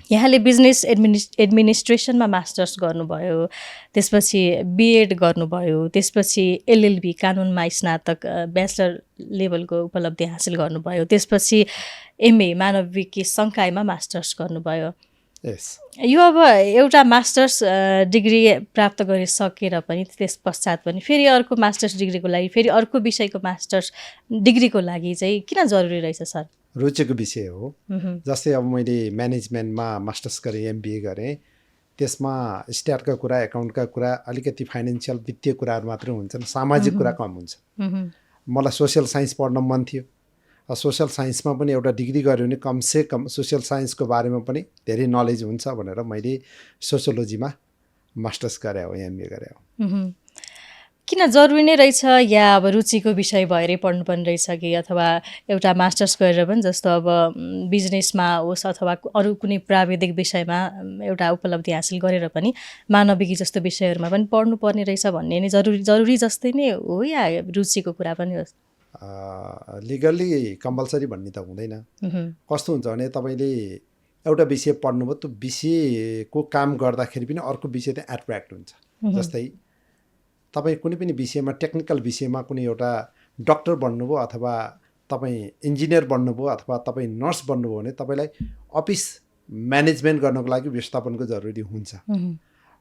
यहाँले business एडमिनिस्ट्रेसनमा masters गर्नुभयो, त्यसपछि बिएड गर्नुभयो, त्यसपछि एलएलबी कानुनमा स्नातक ब्याचलर लेभलको उपलब्धि हासिल गर्नुभयो, त्यसपछि एमए मानविकी सङ्कायमा मास्टर्स गर्नुभयो। यो अब एउटा मास्टर्स डिग्री प्राप्त गरिसकेर पनि त्यस पश्चात पनि फेरि अर्को मास्टर्स डिग्रीको लागि फेरि अर्को विषयको मास्टर्स डिग्रीको लागि चाहिँ किन जरुरी रहेछ सर? रुचिको विषय हो। जस्तै अब मैले म्यानेजमेन्टमा मास्टर्स गरेँ, एमबिए गरेँ, त्यसमा स्ट्याटका कुरा, एकाउन्टका कुरा, अलिकति फाइनेन्सियल वित्तीय कुराहरू मात्रै हुन्छन्, सामाजिक कुरा कम हुन्छ। मलाई सोसियल साइन्स पढ्न मन थियो। सोसियल साइन्समा पनि एउटा डिग्री गऱ्यो भने कमसे कम सोसियल साइन्सको बारेमा पनि धेरै नलेज हुन्छ भनेर मैले सोसियोलोजीमा मास्टर्स गरे हो, एमबिए गरे हो। किन जरुरी नै रहेछ या अब रुचिको विषय भएरै पढ्नुपर्ने रहेछ कि अथवा एउटा मास्टर्स गरेर पनि जस्तो अब बिजनेसमा होस् अथवा अरू कुनै प्राविधिक विषयमा एउटा उपलब्धि हासिल गरेर पनि मानविकी जस्तो विषयहरूमा पनि पढ्नुपर्ने रहेछ भन्ने नै जरुरी जस्तै नै हो या रुचिको कुरा पनि हो? लिगल्ली कम्पलसरी भन्ने त हुँदैन। कस्तो हुन्छ भने तपाईँले एउटा विषय पढ्नुभयो, त्यो विषयको काम गर्दाखेरि पनि अर्को विषय चाहिँ एट्र्याक्ट हुन्छ। जस्तै तपाईँ कुनै पनि विषयमा, टेक्निकल विषयमा कुनै एउटा डक्टर बन्नुभयो अथवा तपाईँ इन्जिनियर बन्नुभयो अथवा तपाईँ नर्स बन्नुभयो भने तपाईँलाई अफिस म्यानेजमेन्ट गर्नको लागि व्यवस्थापनको जरुरी हुन्छ।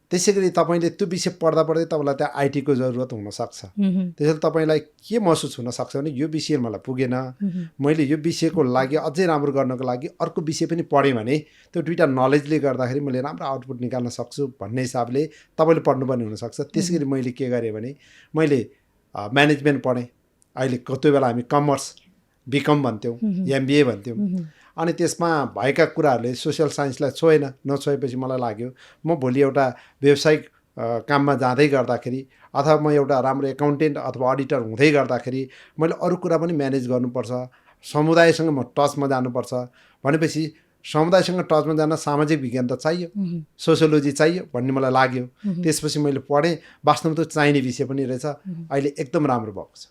त्यसै गरी तपाईँले त्यो विषय पढ्दा पढ्दै तपाईँलाई त्यहाँ आइटीको जरुरत हुनसक्छ। त्यसैले तपाईँलाई के महसुस हुनसक्छ भने यो विषय मलाई पुगेन, मैले यो विषयको लागि अझै राम्रो गर्नको लागि अर्को विषय पनि पढेँ भने त्यो दुईवटा नलेजले गर्दाखेरि मैले राम्रो आउटपुट निकाल्न सक्छु भन्ने हिसाबले तपाईँले पढ्नुपर्ने हुनसक्छ। त्यसै गरी मैले के गरेँ भने मैले म्यानेजमेन्ट पढेँ। अहिले त्यो बेला हामी कमर्स बिकम भन्थ्यौँ, एमबिए भन्थ्यौँ। अनि त्यसमा भएका कुराहरूले सोसियल साइन्सलाई छोएन। नछोएपछि मलाई लाग्यो म भोलि एउटा व्यावसायिक काममा जाँदै गर्दाखेरि अथवा म एउटा राम्रो एकाउन्टेन्ट अथवा अडिटर हुँदै गर्दाखेरि मैले अरू कुरा पनि म्यानेज गर्नुपर्छ, समुदायसँग म टचमा जानुपर्छ। भनेपछि समुदायसँग टचमा जान सामाजिक विज्ञान त चाहियो, सोसियोलोजी चाहियो भन्ने मलाई लाग्यो। त्यसपछि मैले पढेँ। वास्तवमा त चाहिने विषय पनि रहेछ। अहिले एकदम राम्रो भएको छ।